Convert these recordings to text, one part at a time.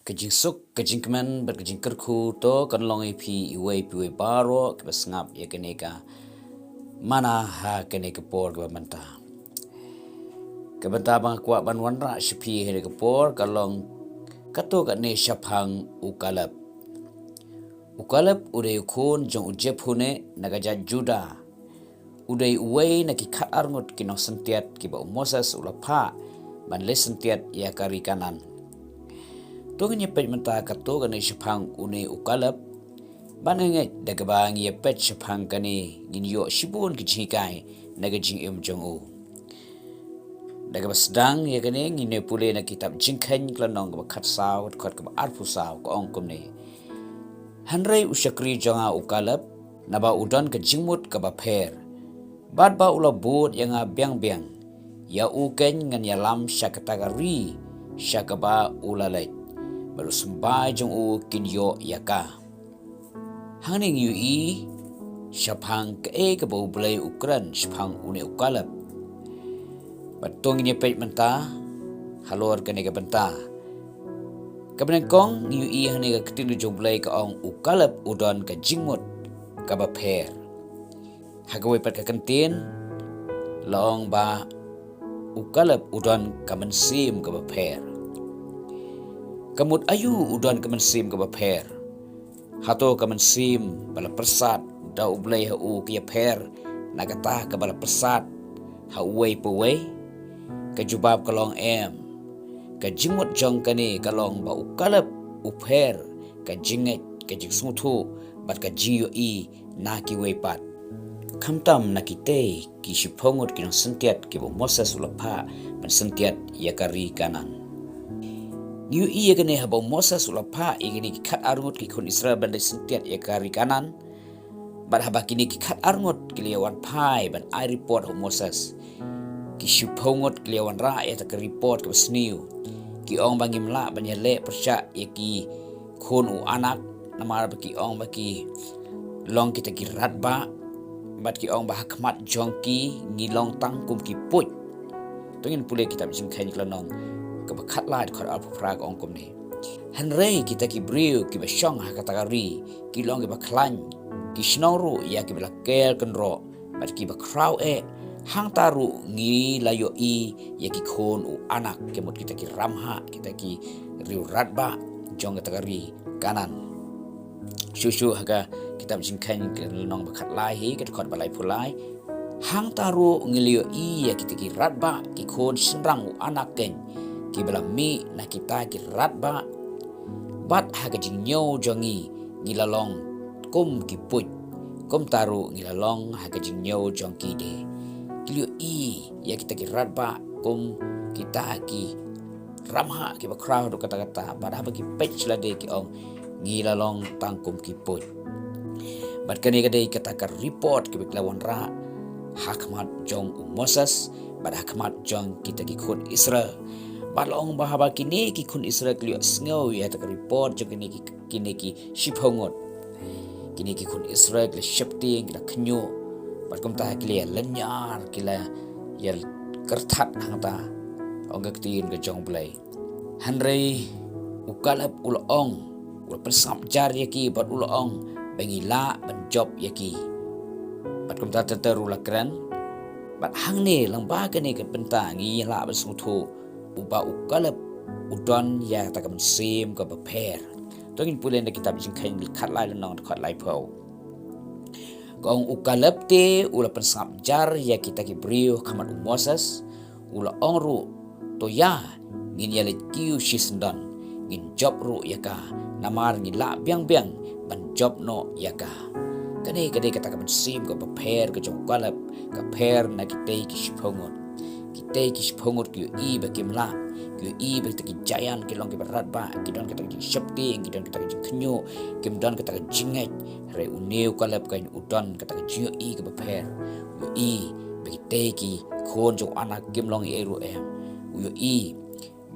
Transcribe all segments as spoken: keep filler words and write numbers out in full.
Ka jingsuk, ka jingkmen bad ka jingkyrkhu to kan long ïa phi iwei pa iwei baroh kiba sngap ïa kane ka Manna ha kane ka por kaba mynta. Ka bynta ba nga kwah ban wanrah sha phi ha kane ka por ka long kato kane shaphang u Kaleb. U Kaleb u dei u khun jong u Jephunne na ka jait Judah. U dei uwei na ki khatar ngut ki nongsyntiat kiba u Moses u la phah ban leit syntiat ïa ka ri Kanaan. To ngin ïa peit mynta kato kane shaphang une u Kaleb. Bad nga ngeit da kaba ngi ïa peit shaphang kane ngin ïoh shibun ki jinghikai na ka jingim jong u. Da kaba sdang ïa kane ngin ïa pule na kitab Jingkheiñ ka lynnong kaba khatsaw, ka dkhot kaba arphew saw, ka ong kumne: Hynrei u shakri jong nga u Kaleb, naba u don ka jingmut kaba pher, bad ba u la bud ïa nga biang biang, ïa u keiñ ngan ïalam sha kata ka ri sha kaba u la leit, bad u symbai jong u kin ïoh ïa ka. Hangne ngi ïohi shaphang kaei kaba U Blei u kren shaphang une u Kaleb. Bad to ngin ïa peit mynta halor kane ka bynta. Kaba nyngkong ngi ïohi hangne ka ktien jong U Blei ka ong u Kaleb u don ka jingmut kaba pher. Ha kawei pat ka kyntien la ong ba u Kaleb u don ka mynsiem kaba pher. Ka mut aïu u don ka mynsiem kaba pher? Hato ka mynsiem ba la pyrsad da U Blei ha u ka ïapher na kata kaba la pyrsad ha uwei pa uwei? Ka jubab ka long em. Ka jingmut jong kane ka long ba u Kaleb u pher ka jingngeit, ka jingsngewthuh bad ka jingïohi na kiwei pat, khamtam na kitei ki shiphew ngut ki nongsyntiat kiba u Moses u la phah ban syntiat ïa ka ri Kanaan. Ngi ïohi ïa kane haba u Moses u la phah ïa kine ki khatar ngut ki khun Israel ban leit syntiat ïa ka ri Kanaan. Bad haba kine ki khatar ngut ki la ïa wan phai ban ai report ha u Moses, ki shiphew ngut ki la ïa wanrah ïa kata ka report kaba sniew. Ki ong ba ngim lah ban ïaleh pyrshah ïa ki khun u Anak, namar ba ki ong ba ki long kita ki radbah, bad ki ong ba ha khmat jong ki ngi long tang kum ki puit. To ngin pule kitab Jingkheiñ ka lynnong kaba khatlai, dkhot arphew phra, ka ong kumne: Hynrei kita ki briew kiba shong ha kata ka ri ki long kiba khlaiñ, ki shnong ruh ïa kiba la ker kynroh bad kiba khraw eh. Hangta ruh ngi la ïohi ïa ki khun u Anak, ka mut kita ki ramhah, kita ki riew radbah jong kata ka ri Kanaan. Shuh shuh ha ka kitab Jingkheiñ ka lynnong ba khatlai hi, ka dkhot ba laiphew lai: Hangta ruh ngi la ïohi ïa kita ki radbah, ki khun shynrang u Anak keiñ, kiba la mih na kita ki radbah, bad ha ka jingñiew jong ngi ngi la long kum ki puit, kumta ruh ngi la long ha ka jingñiew jong ki de. Ki la ïohi ïa kita ki radbah kum kita ki ramhah kiba khraw haduh katta katta, bad haba ki peit sha lade ki ong, ngi la long tang kum ki puit. Bad kane ka dei kata ka report kaba ki la wanrah ha khmat jong u Moses bad ha khmat jong kita ki khun Israel. Bad la ong ba haba kine ki khun Israel ki la ïohsngew ïa kata ka report jong kine ki, kine ki shiphew ngut, kine ki khun Israel ki la sheptieng, ki la khñiuh, bad kumta ki la ïa lynñiar, ki la ïa kyrthat hangta, ong ka ktien ka jong U Blei. Hynrei u Kaleb u la ong, u la pynsngap jar ïa ki bad u la ong ba ngi lah ban jop ïa ki. Bad kumta ter ter u la kren. Bad hangne lyngba kane ka bynta ngi lah ban sngewthuh ba u Kaleb u don ïa kata ka mynsiem kaba pher. To ngin pule na kitab Jingkheiñ khatlai lynnong dkhot laiphew. Ka ong, u Kaleb te u la pynsngap jar ïa kita ki briew ha khmat u Moses, u la ong ruh, to ïa, ngin ïa leit kiew shisyndon, ngin jop ruh ïa ka, namar ngi lah biang biang ban jop noh ïa ka. Kane ka dei kata ka mynsiem kaba pher ka jong u Kaleb, ka pher na kitei ki shiphew ngut. Kitei ki shiphew ngut ki ïohi ba kim lah, ki ïohi ba kita ki jaian ki long kiba radbah, ki don kata ka jingsheptieng, ki don kata ka jingkhñiuh, kim don kata ka jingngeit. Hynrei une u Kaleb keiñ u don kata ka jingïohi kaba pher. U ïohi ba kitei ki khun jong u Anak kim long ei ruh em. U ïohi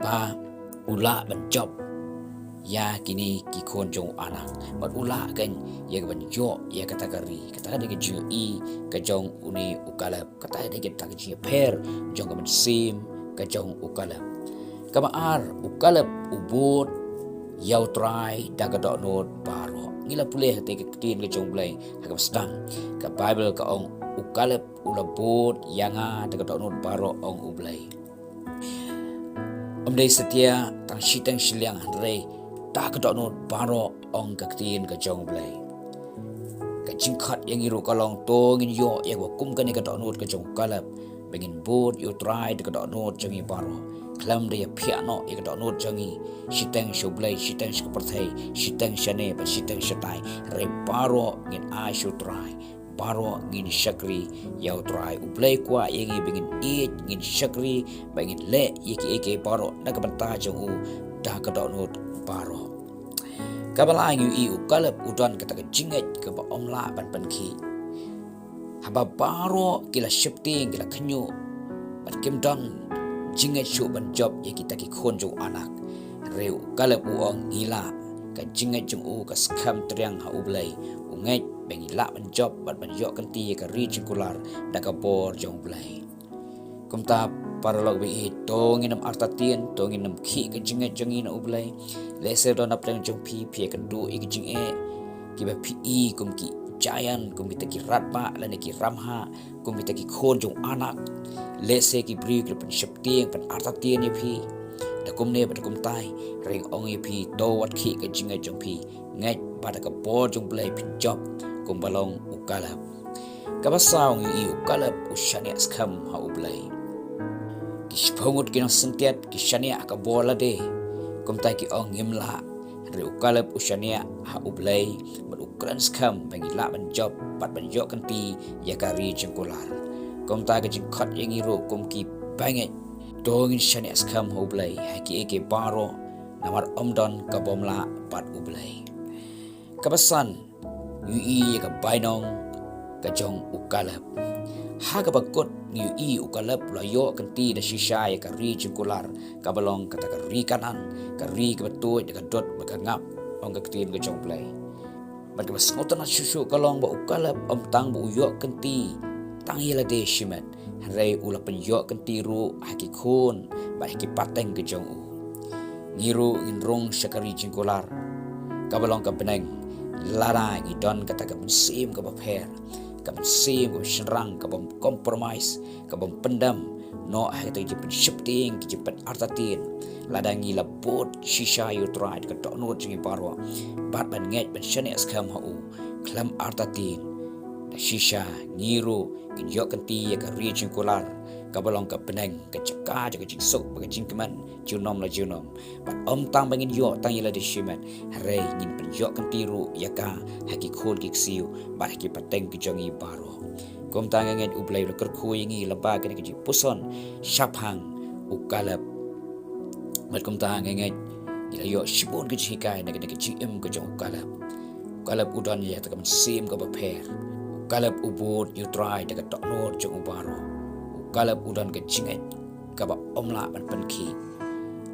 ba u lah ban jop ïa kine ki khun jong u Anak. Bad u lah keiñ ïa ka ban ïoh ïa kata ka ri. Kata ka dei ka jingïohi ka jong une u Kaleb. Kata ka dei kata ka jingïapher jong ka mynsiem ka jong u Kaleb. Kaba ar, u Kaleb u bud ïa U Trai da ka dohnud baroh. Ngi la pule ha kata ka ktien ka jong U Blei ha kaba sdang. Ka Baibl ka ong, u Kaleb u la bud ïa nga da ka dohnud baroh, ong U Blei. Ym dei satia tang shiteng shiliang, hynrei da ka dohnud baroh, ong ka ktien ka jong U Blei. Ka jingkhot ïa ngi ruh ka long, to ngin ïoh ïa kaba kum kane ka dohnud ka jong u Kaleb, ba ngin bud ïa U Trai da ka dohnud jong ngi baroh. Khlem da ïa phiah noh ïa ka dohnud jong ngi, shiteng sha U Blei, shiteng sha ka pyrthei, shiteng shane bad shiteng shatai, hynrei baroh ngin ai sha U Trai. Baroh ngin shakri ïa U Trai. U Blei kwah ïa ngi ba ngin ïeit, ngin shakri, ba ngin leh ïa kiei kiei baroh na ka bynta jong u da ka dohnud baroh. Kaba lai, ngi ïohi u Kaleb u don kata ka jingngeit kaba ym lah ban pynkhih. Haba baroh ki la sheptieng, ki la khynñiuh bad kim don jingngeit shuh ban jop ïa kita ki khun jong u Anak, hynrei u Kaleb u ong, ngi lah. Ka jingngeit jong u ka skhem triang ha U Blei. U ngeit ba ngi lah ban jop bad ban ïoh kynti ïa ka ri jingkular da ka bor jong U Blei. Kumta, paralok ba ïeit, to ngin ym artatien, to ngin ym khih ka jingngeit jong ngi na U Blei. Lehse don hapdeng jong phi, phi ïakynduh ïa ki jingeh kiba phi i kum ki giant, kum kita ki radbah lane ki ramhah, kum kita ki khun jong u Anak. Lehse ki briew ki la pynsheptieng, pynartatien ïa phi da kumne bad da kumtai. Hynrei nga ong ïa phi, to wat khih ka jingngeit jong phi. Ngeit ba da ka bor jong U Blei phin jop kumba long u Kaleb. Kaba saw, ngi ïohi u Kaleb u shaniah skhem ha U Blei. Ki shiphew ngut ki nongsyntiat ki shaniah ha ka bor lade, kumta ki ong, ngim lah. Hynrei u Kaleb u shaniah ha U Blei bad u kren skhem ba ngi lah ban jop bad ban ïoh kynti ïa ka ri jingkular. Kumta ka jingkhot ïa ngi ruh kum ki bangeit, to ngin shaniah skhem ha U Blei ha kiei kiei baroh, namar ym don kaba ym lah bad U Blei. Kaba san, ngi ïohi ïa ka bainong ka jong u Kaleb. Ha kaba kut ngi ïohi u Kaleb u la ïoh kynti da shisha ïa ka ri jingkular, kaba long kata ka ri Kanaan, ka ri kaba tuid da ka dud bad ka ngap, ong ka ktien ka jong U Blei. Bad kaba sngewtynnat shuh shuh ka long ba u Kaleb ym tang ba u ïoh kynti tang ïa lade shimet, hynrei u la pynïoh kynti ruh ha ki khun bad ha ki pateng ka jong u. Ngi ruh ngin rung sha ka ri jingkular kaba long ka bneng lada ngi don kata ka mynsiem kaba pher, ka mynsiem kaba shynrang, kaba ym compromise, kaba ym pyndem noh ha kita ki jingpynsheptieng, ki jingpynartatien. Lada ngi la bud shisha ïa U Trai da ka dohnud jong ngi baroh bad ban ngeit, ban shaniah skhem ha u khlem artatien, da shisha ngi ruh ngin ïoh kynti ïa ka ri jingkular kaba long ka bneng, ka jaka jong ka jingsuk bad ka jingkmen junom la junom. Bad ym tang ba ngin ïoh tang ïa lade shimet, hynrei ngin pynïoh kynti ruh ïa ka ha ki khun ki ksiew bad ha ki pateng ki jong ngi baroh. Kumta nga ngeit U Blei u la kyrkhu ïa ngi lyngba kane ka jingpuson shaphang u Kaleb. Bad kumta nga ngeit ngi la ïoh shibun ka jinghikai na kane ka jingim ka jong u Kaleb. U Kaleb u don ïa kata ka mynsiem kaba pher. U Kaleb u bud ïa U Trai da ka dohnud jong u baroh. U Kaleb u don ka jingngeit kaba ym lah ban pynkhih.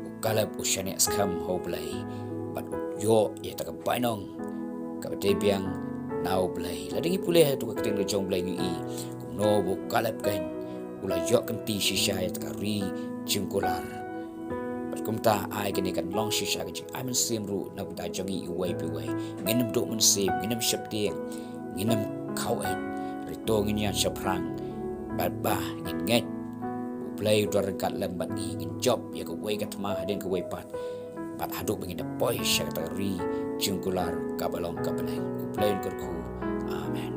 U Kaleb u shaniah skhem ha U Blei bad u ïoh ïa kata ka bainong kaba dei biang na U Blei. Lada ngi pule ha katu ka ktien ka jong U Blei ngi ïohi kumno ba u Kaleb kan u la ïoh kynti shisha ïa kata ka ri jingkular. Bad kumta ai kane kan long shisha ka jingai mynsiem ruh na ka bynta jong ngi iwei pa iwei. Ngin ym duh mynsiem, ngin ym sheptieng, ngin ym khaw eit. Hynrei to ngin ïaid shaphrang bad ba ngin ngeit U Blei u don ryngkat lem bad ngi, ngin jop ïa kawei ka thma hadien kawei pat, bad haduh ba ngin da poi sha kata ka ri jingkular kaba long ka bneng. U Blei un kyrkhu. Amen.